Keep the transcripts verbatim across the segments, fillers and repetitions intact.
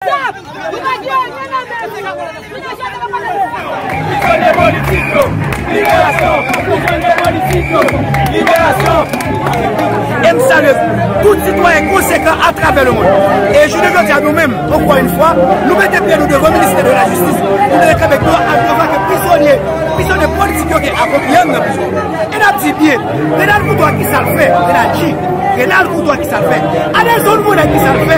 Prizonye politik yo, liberasyon! Prizonye politik yo, liberasyon! E m salye tout sitwayen konsekan atravè lemonn. E jounen jodi a, nou menm, ankò yon fwa, nou mete pye nou devan ministè de la jistis pou nou reklame dwa ak devwa ke prizonye, prizonye politik yo gen akonpli anndan prizon. E n ap di byen, Renald Courtois ki sa l fè? Renald di, Renald Courtois ki sa l fè? Adelson Monet ki sa l fè?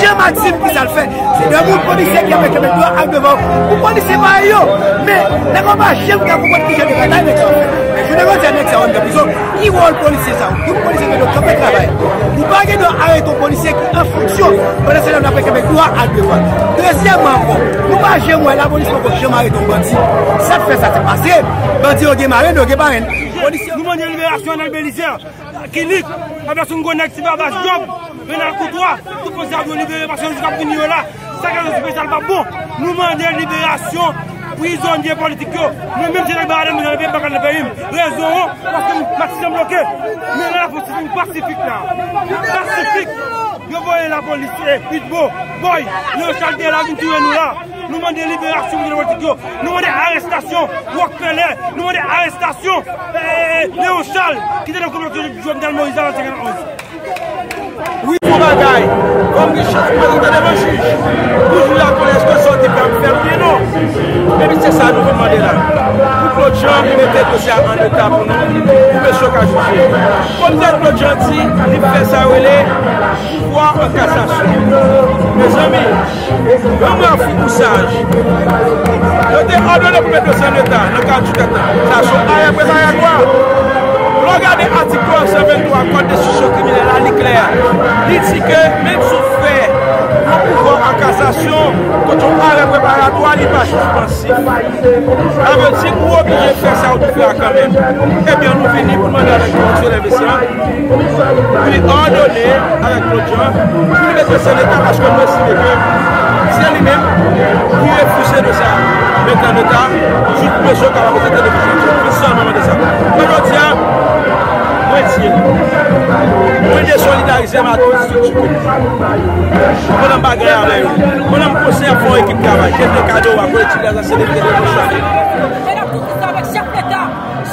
Jean Maxime ki sa l fè? Se de moun polisye ki ap reklame dwa ak devwa pou polisye parèy yo. Men, nèg yo pa janm ka konprann ki jan de bagay nèg sa yo fè. Men jounen jodi a, nèg sa yo anndan prizon. Ki wòl polisye sa yo? Tout polisye gen dwa kanpe travay. Nou pa gen dwa arete yon polisye ki an fonksyon pandan se tan n ap reklame dwa ak devwa. Dezyèmman ankò, nou pa janm wè lapolis poko janm arete yon bandi. Sa k fè sa? Se paske bandi yo gen marenn, yo gen parenn. Polisye. Nou mande liberasyon Arnel Belizaire. Kilik, Anderson Gwo Nèg, Ti Babas, Job, Renald Courtois, tout polisye ap dwe libere paske yo jis ap vini yo la. Sa k ap espesyal pa bon. Nou mande liberasyon prizonye politik yo. Mwen menm se nèg Bahaden, mwen nan peyi m, pa ka nan peyi m. Rezon an, paske Matisan bloke. Men la lapolis vin pasifik la. Pasifik. Yo voye lapolis, e, Pitbull, Boy, Leon Charles te la vin touye nou la. Nou mande liberasyon prizonye politik yo. Nou mande arestasyon Rockefeller. Nou mande arestasyon, eh, Léon Charles, ki te nan konplo Jovenel Moïse la nan senkannonz. Wi, fon bagay. Kòm gen chans pou prezante devan jij, pou jij la konnen èske sa w te fè ap fè byen non. Epi se sa nou vin mande la. Pou Claude Jean mete dosye a an eta pou nou, pou mesye yo ka jije. Komisè Claude Jean di li fè sa yo rele pouvwa an kasasyon. Mezanmi, yon mafou kousaj. Yo te òdone pou met dosye an eta nan kad diktat la. Sa se yon arè preparatwa. Lè w gade atik twa san venntwa kòd enstriksyon kriminèl la, li klè. Li di ke menm si w fè yon pouvwa an kasasyon kont yon arè preparatwa, li pa sispansif. Sa vle di ou oblije fè sa ou te fè a kanmenm. Ebyen, nou vini pou n mande avèk nou, Max Soleil Vincent, pou li òdone avèk Claude Jean, pou li mete dosye an eta, paske nou estime ke se li menm ki refize dosye a mete an eta, jis pou mesye yo kapab prezante devan jij. Jis sèlman mande sa. Men jodi a, mwen di, mwen desolidarize m ak tout estrikti politik. Mwen nan bagay avè yo. Mwen nan konsèy ap fè yon ekip travay. Jete kado a, kolektif dèzansyen de Petèt Mouchal. Medam, tout sa avèk chèf leta,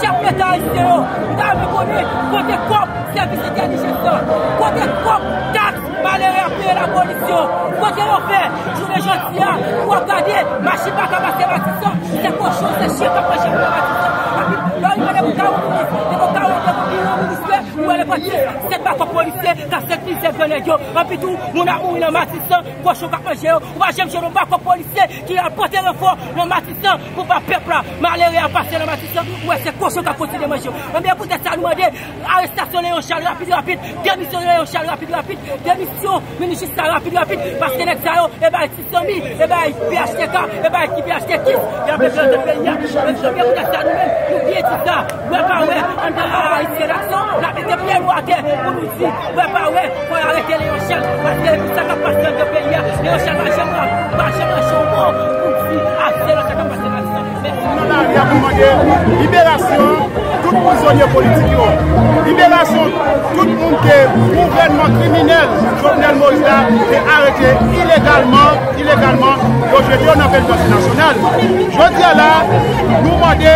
chèf leta ayisyen yo, m ta renmen konnen kote kòb sèvis entèlijans lan, kote kòb taks malere ap peye lapolis yo, kote yo fè jounen jodi a, pou w ap gade machin pa ka pase Matisan, se kochon, se chen k ap manje moun nan Matisan. Epi lè w rive depi Kawon Minis, depi Kawon, depi biwo minis, ou wè lepantis, sèt bakòp polisye k ap sèt plizyè gran nèg yo. Epi tou, moun ap mouri nan Matisan, kochon k ap manje yo. Ou pa janm jwenn yon bakòp polisye ki al pote ranfò nan Matisan pou ba pèp la. Malere a pase nan Matisan, ou wè se kochon k ap kontinye manje yo. Ebyen, poutèt sa, nou mande arestasyon Léon Charles rapid, rapid, demisyon Léon Charles rapid, rapid, demisyon minis jistis la rapid, rapid, paske nèg sa yo, e bay Ti Samy, e bay P H T K, e bay ki P H T K, y ap reprezante peyi a. Menm jan byen poutèt sa, nou menm, nou byen di sa. Wè pa wè, anndan Ayisyen Aksyon, n ap mete pye nou atè pou nou di, wè pa wè, fò y arete Léon Charles, paske pou sa k ap pase anndan peyi a, Léon Charles pa janm, pa janm lanje yon mo pou di ase nan sa k ap pase nan Ayiti. Mèsi. Nou nan lari a pou n mande liberasyon tout prizonye politik yo, liberasyon tout moun ke gouvènman kriminèl Jovenel Moïse la te arete ilegalman, ilegalman, yo jete yo nan penitansye nasyonal. Jodi a la, nou mande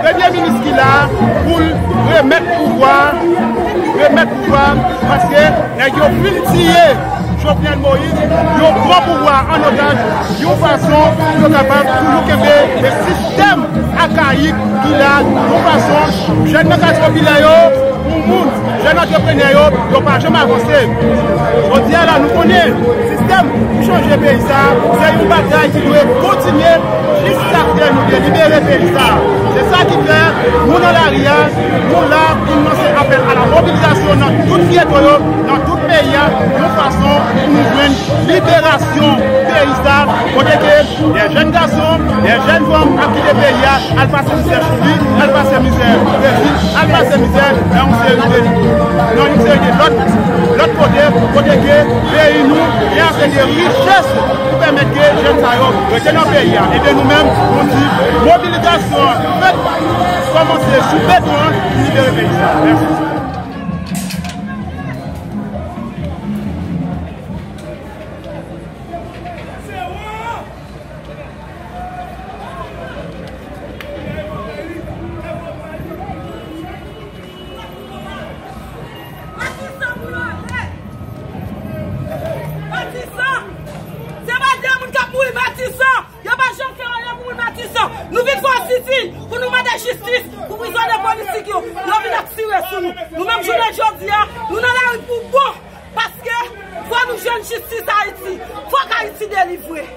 Premye minis ki la a pou l remèt pouvwa, remèt pouvwa, paske nèg yo fin tiye Jovenel Moïse, yo pran pouvwa a an otaj, yon fason pou yo kapab toujou kenbe sistèm akayik ki la, yon fason jèn nan katye popilè yo, pou moun, jèn antreprenè yo, yo pa janm avanse. Jodi a la, nou konnen sistèm pou chanje peyi sa a, se yon batay ki dwe kontinye jiskaske nou delibere peyi sa a. Se sa ki fè nou nan lari a, nou la pou n lanse apèl a la mobilizasyon nan tout geto yo, nan tout peyi a, yon fason pou nou jwenn liberasyon peyi sa a, kote ke de jèn gason, de jèn fanm ap kite peyi a, al pase mizè Chili, al pase mizè Brezil, al pase mizè nan yon seri de, nan yon seri de lòt, lòt kote, kote ke peyi nou gen ase de richès pou pèmèt ke jèn sa yo rete nan peyi a. Ebyen, nou menm, nou di, mobilizasyon an fèt, kòmanse sou beton an, pou libere peyi sa. Mèsi. Jounen jodi a, nou nan lari pou bon, paske fò nou jwenn jistis Ayiti. Fòk Ayiti delivre.